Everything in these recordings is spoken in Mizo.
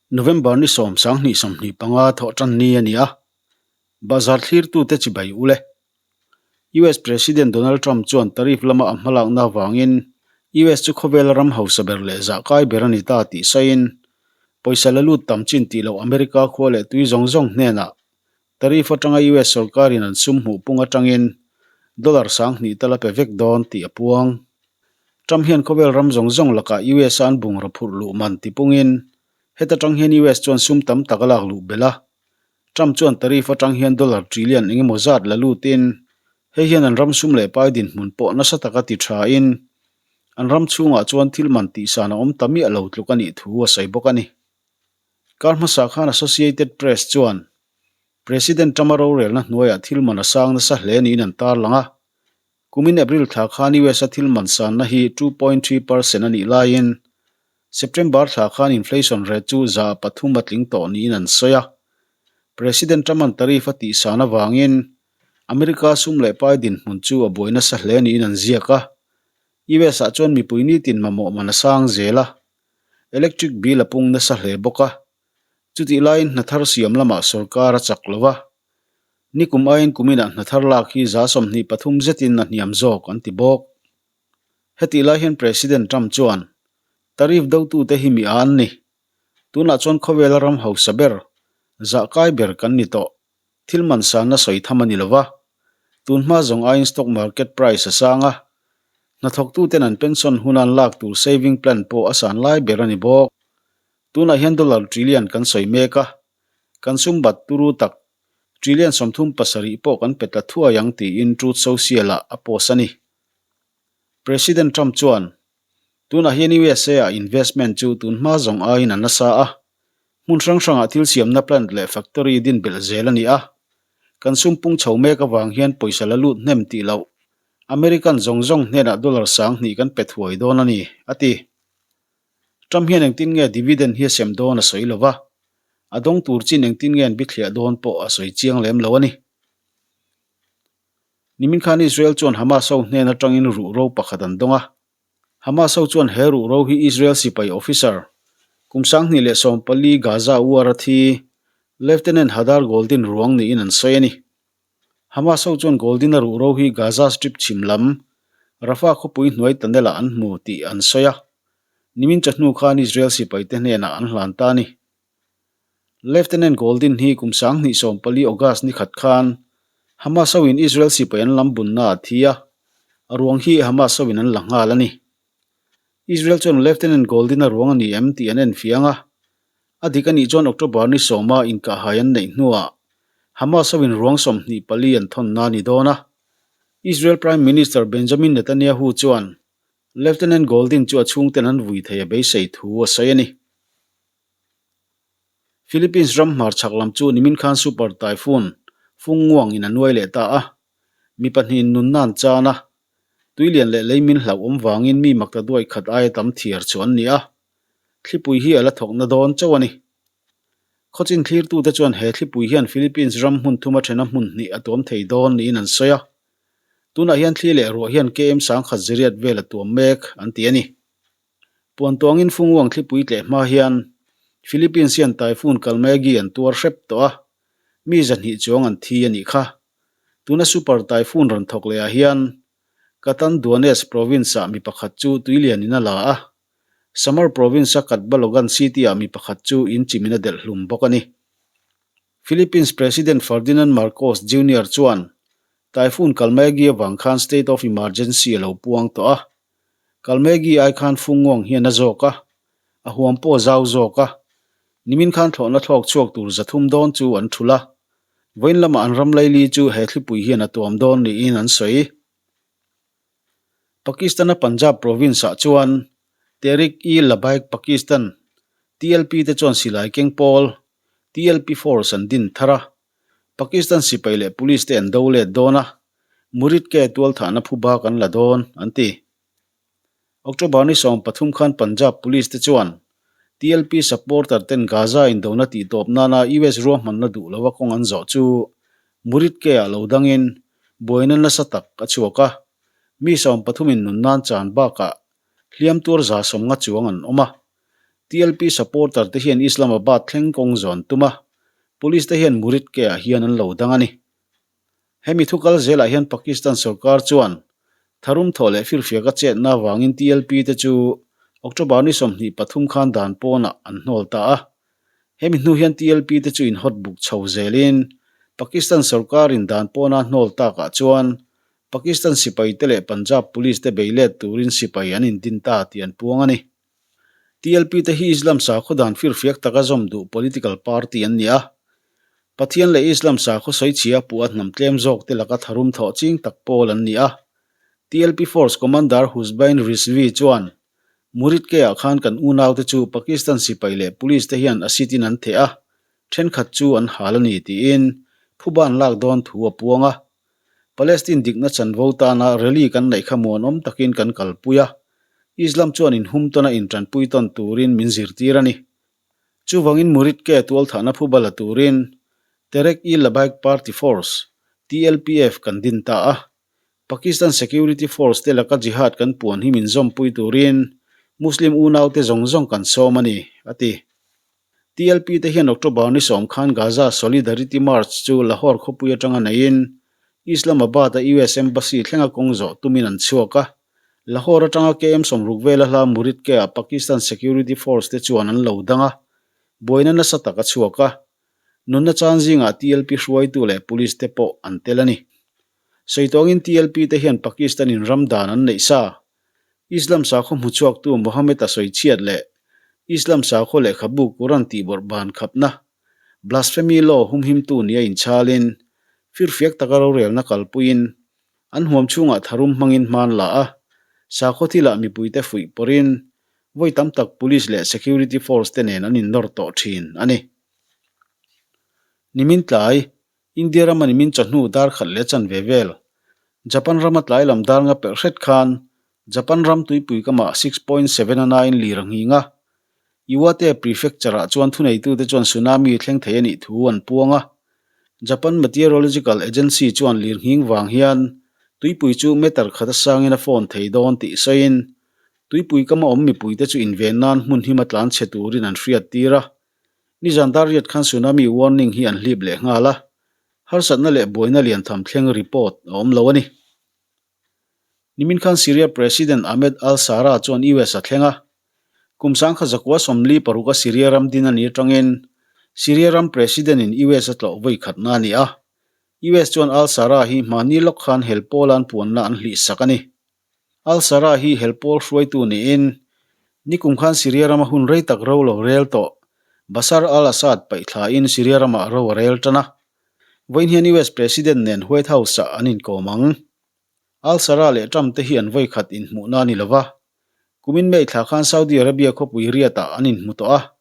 November ni sawm sanghnih sawmhnih panga thawh tan ni a ni a, bazar thlirtute chibai ule. US President Donald Trump chuan tariff lama a hmalakna avangin US chu khawvela ram hausa ber leh zahkai ber a ni ta tih sawiin, pawisa la lut tam chin tih loh America khua leh tui zawng zawng hnenah tariff atanga US sorkarin an sum hmuh pung atangin dollar sanghnih tal a pe vek dawn tih a puang. Trump hian khawvel ram zawng zawng lakah US a an bungraw phurh luh man ti pungin heta tang hian US chuan sum tam tak a lak luh belh a. Trump chuan tariff atang hian dollar trillion eng emaw zat la lutin hei hian an ram sum leh pai dinhmun pawh nasa taka ti thain an ram chhungah chuan thil man tihsan a awm ta miah lo tluk a nih thu a sawi bawk a ni. Kar hmasa khan Associated Press chuan President Trump-a rorelna hnuaiah thil man a sang nasa hle niin an tarlang a. Kumin April thla khan US-a thil man sanna hi 2.3% a nih laiin September thla khan inflation rate chu 3% a tling tawh niin an sawi a. President Trump-a'n tariff a tihsan avangin America sum leh pai dinhmun chu a buai nasa hle niin an ziak a. US-ah chuan mipui nitin mamawh man a sang zel a, electric bill a pung nasa hle bawk a. Chutih laiin hna thar siam lamah sorkar a chak lo va, nikum aiin kuminah hna thar lak hi 23% zetin a hniam zawk an ti bawk. Hetih lai hian President Trump chuan, Tariff dotute hi mi a an ni. Tunah chuan khawvela ram hausa ber, zahkai ber kan ni tawh. Thil man sanna sawi tham a ni lo va, tun hma zawng aiin stock market price a sang a, hnathawktuten an pension huna an lak tur saving plan pawh a san lai ber a ni bawk. Tunah hian dollar trillion kan sawi mek a, kan sum bat turu tak trillion 37 pawh kan pe tla thuai ang tiin Truth Social-ah a post a ni. President Trump chuan, Tunah hian USA-ah investment chu tun hma zawng aiin a nasa a, hmun hrang hrangah thil siamna plant leh factory din belh zel a ni a, kan sum pung chho mek avang hian pawisa la lut hnem tih loh American zawng zawng hnenah dollar 2000 kan pe thuai dawn a ni, a ti. Trump hian engtin nge dividend hi a sem dawn a sawi lo va, a dawng tur chin engtin nge an bithliah dawn pawh a sawi chiang lem lo a ni. Nimin khan Israel chuan Hamas ho hnen atangin ruhro pakhat an dawng a. Hamas ho chuan he ruhro hi Israel sipai officer, kum 2014 Gaza war a thi Lieutenant Hadar Goldin ruang niin an sawi a ni. Hamas ho chuan Goldin-a ruhro hi Gaza Strip chhim lam, Rafah khawpui hnuai tunnel-ah an hmu tih an sawi a. Nimin chawhnu khan Israel sipaite hnenah an hlan ta a ni. Lieutenant Goldin hi kum 2014 August ni khat khan Hamas hoin Israel sipai an lam bunna a thi a, a ruang hi Hamas hoin an la nghal a ni. Israel chuan Lieutenant Goldin-a ruang a ni em tih an en fiang a, a dik a nih chuan October ni sawma inkahhai an neih hnuah Hamas hoin ruang 24 an thawnna a ni dawn a. Israel Prime Minister Benjamin Netanyahu chuan Lieutenant Goldin chu a chhungten an vui thei a beisei thu a sawi a ni. Philippines ram hmarchhak lam chu nimin khan Super Typhoon fung nguangin a nuai leh ta a, mi pahnihin nunna an chan a, tuilian leh leimin hlauhawm vangin mi makta duai khat aia tam thiar chu an ni a, thlipui hi a la thawkna dawn chauh a ni. Khawchin thlirtute chuan he thlipui hian Philippines ram hmun thuma thena hmun hnih a tuam thei dawn niin an sawi a, tunah hian thli leh ruah hian KM sangkhat ziriat vel a tuam mek an ti a ni. Puantuangin Funguang thlipui tleh hma hian Philippines hian Typhoon Kalmaegi an tuar hrep tawh a, mi 200 chuang an thi a nih kha. Tuna Super Typhoon rawn thawk leh ah hian Catanduanes Province-ah mi pakhat chu tuilianin a la a, Samar Province-a Catbalogan City-ah mi pakhat chu inchimin a delh hlum bawk a ni. Philippines President Ferdinand Marcos Junior chuan Typhoon Kalmaegi avang khan State of Emergency a lo puang tawh a, Kalmaegi ai khan Fungawng hian a zawk a, a huam pawh a zau zawk a. Nimin khan thlawhna thlawk chhuak tur 300 dawn chu an thulh a, vawiin lamah an ram laili chu he thlipui hian a tuam dawn niin an sawi. Pakistan-a Punjab province-ah chuan Tehreek-e-Labbaik Pakistan, TLP, te chuan silai keng pawl, TLP Force, an din thar a, Pakistan sipai leh police te an do let dawn a, Muridke tualthahna phu bak an la dawn, an ti. October ni 13 khan Punjab Police te chuan TLP supporter ten Gaza indona tihtawp nana US ruahmanna duh lova kawng an zawh chu Muridke ah lo dangin buaina nasa tak a chhuak a, mi 30 in nun nan chan bakah hliam tuar 150 chuang an awm a. TLP supporter te hian Islamabad thleng kawng zawn tum a, police te hian Muridke ah hian an lo dang a ni. Hemi thu kal zelah hian Pakistan sorkar chuan tharum thawh leh firfiak a chetna avangin TLP te chu October ni 23 khan dan pawnah an hnawl ta a. Hemi hnu hian TLP te chu inhawt buk chho zelin Pakistan sorkarin dan pawna hnawl takah chuan Pakistan sipai te leh Punjab Police te bei let turin sipai an indin ta tih an puang a ni. TLP te hi Islam sakhaw dan firfiak taka zawm duh political party an ni a. Pathian leh Islam sakhaw sawichhia puh a hnam tlem zawk te laka tharum thawh ching tak pawl an ni a. TLP Force Commander Husbain Rizvi chuan, Muridke ah khan kan unaute chu Pakistan sipai leh police te hian acid in an theh a, thenkhat chu an hal a ni tiin phuban lak dawn thu a puang a. Palestine dikna chanvo tana rally kan neih kha muanawm takin kan kalpui a, Islam chuan inhum tawna intanpui tawn turin min zirtir a ni. Chuvangin Muridke tualthahna phuba la turin Tehreek-e-Labbaik Party Force, TLPF, kan din ta a. Pakistan Security Force te laka jihad kan puan hi min zawmpui turin Muslim unaute zawng zawng kan sawm a ni, a ti. TLP te hian October ni sawm khan Gaza Solidarity March chu Lahore khawpui atanga neiin Islamabad-a US Embassy thlenga kawng zawh tumin an chhuak a. Lahore atanga KM 60 vela hla Muridke-ah Pakistan Security Force te chuan an lo dang a, buaina nasa tak a chhuak a. Nunna chan zingah TLP hruaitu leh police te pawh an tel a ni. Sawi tawngin TLP te hian Pakistan-in ram dan an neih sa. Islam sakhaw hmuchhuaktu Mohammed-a sawichhiat leh Islam sakhaw lehkhabu Quran tihbawrh ban khapna, blasphemy law humhimtu nia inchhalin, firfiak taka rorelna kalpuiin, an huam chhungah tharum hmangin hman la a, sakhaw thilah mipuite fuih pawrhin vawi tam tak police leh security force te nen an innawr tawh thin a ni. Nimin tlai, India rama nimin chawhnu dar khat leh chanve vel, Japan rama tlai lam dar nga pelh hret khan Japan ram tuipui kamah 6.7 a nain lir a nghing a. Iwate Prefecture-ah chuan thuneitute chuan tsunami thleng thei a nih thu an puang a. Japan Meteorological Agency chuan lir nghing vang hian tuipui chu meter khat a sangin a fawn thei dawn tih sawiin tuipui kama awm mipuite chu inven nan hmun hima tlan chhe turin an hriattir a. Nizan dar riat khan tsunami warning hi an hlip leh nghal a, harsatna leh buaina lian tham thleng report a awm lo a ni. Nimin khan Syria President Ahmed al-Sharaa chuan US a thleng a, kum sangkha zakua 46 a Syria ram din a ni atangin Syria ram President in US a tlawh vawi khatna a ni a, US chuan al-Sharaa hi hmahni lawk khan hel pawlan puanna an hlih sak a ni. Al-Sharaa hi hel pawl hruaitu niin nikum khan Syria rama hun rei tak ro lo rel tawh Bashar al-Assad paihthlain Syria ramah ro a rel tan a. Vawiin hian US President nen White House-ah an inkawm ang. Al-Sharaa leh Trump te hi an vawikhat inhmuhna a ni lo va. Kumin May thla khan Saudi Arabia khawpui Riyadh-ah an inhmu tawh a.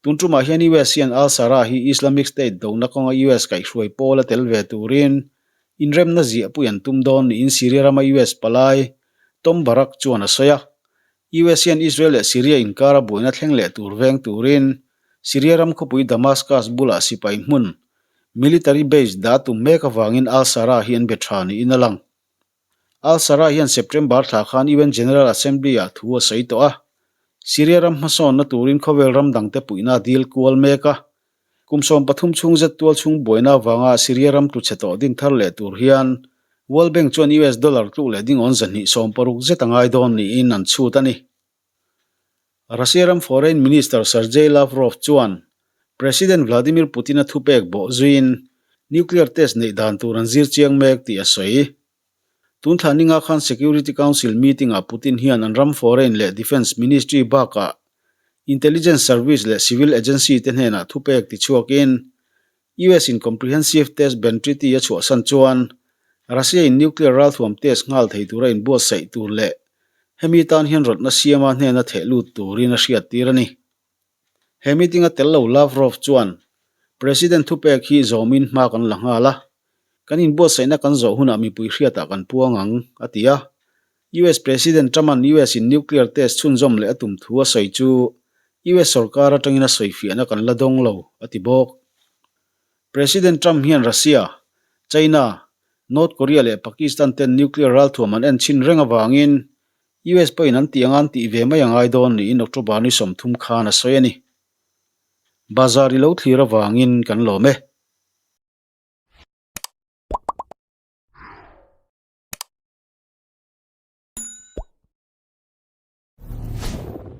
Tun tumah hian US hian al-Sharaa hi Islamic State dona kawnga US kaihhruai pawl a tel ve turin inremna ziahpui an tum dawn niin Syria rama US palai Tom Barrack chuan a sawi a. US hian Israel leh Syria inkara buaina thleng leh tur veng turin Syria ram khawpui Damascus bulah sipai hmun, military base, dah tum mek avangin al-Sharaa hi an be tha niin a lang. Al-Sharaa hian September thla khan UN General Assembly-ah thu a sawi tawh a, Syria ram hmasawnna turin khawvel ram dangte puihna a dil kual mek a. Kum 13 chhung zet tual chhung buaina avanga Syria ram tlu chhe tawh din thar leh tur hian World Bank chuan US dollar tluk leh dingawn 260 zet a ngai dawn niin an chhut a ni. Russia ram Foreign Minister Sergei Lavrov chuan President Vladimir Putin-a thupek bawh zuiin nuclear test neih dan tur an zir chiang mek tih a sawi. Tun thla ninga khan Security Council meeting-ah Putin hian an ram Foreign leh Defence Ministry bakah Intelligence Service leh Civil Agency te hnenah thupek tichhuakin US in Comprehensive Test Ban Treaty a chhuahsan chuan Russia in nuclear ralthuam test nghal thei tura inbuatsaih tur leh hemi tan hian rawtna siama hnena theh lut turin a hriattir a ni. He meeting a tel lo Lavrov chuan President thupek hi zawmin hma kan la nghal a, kan inbuatsaihna kan zawh hunah mipui hriatah kan puang ang, a ti a. US President Trump-a'n US in nuclear test chhunzawm leh a tum thu a sawi chu US sorkar atangin a sawifiahna kan la dawng lo, a ti bawk. President Trump hian Russia, China, North Korea leh Pakistan ten nuclear ralthuam an en chhin reng avangin US pawhin an tih anga an tih ve mai a ngai dawn niin October ni 30 khan a sawi a ni. Bazar i lo thlir avangin kan lawm e.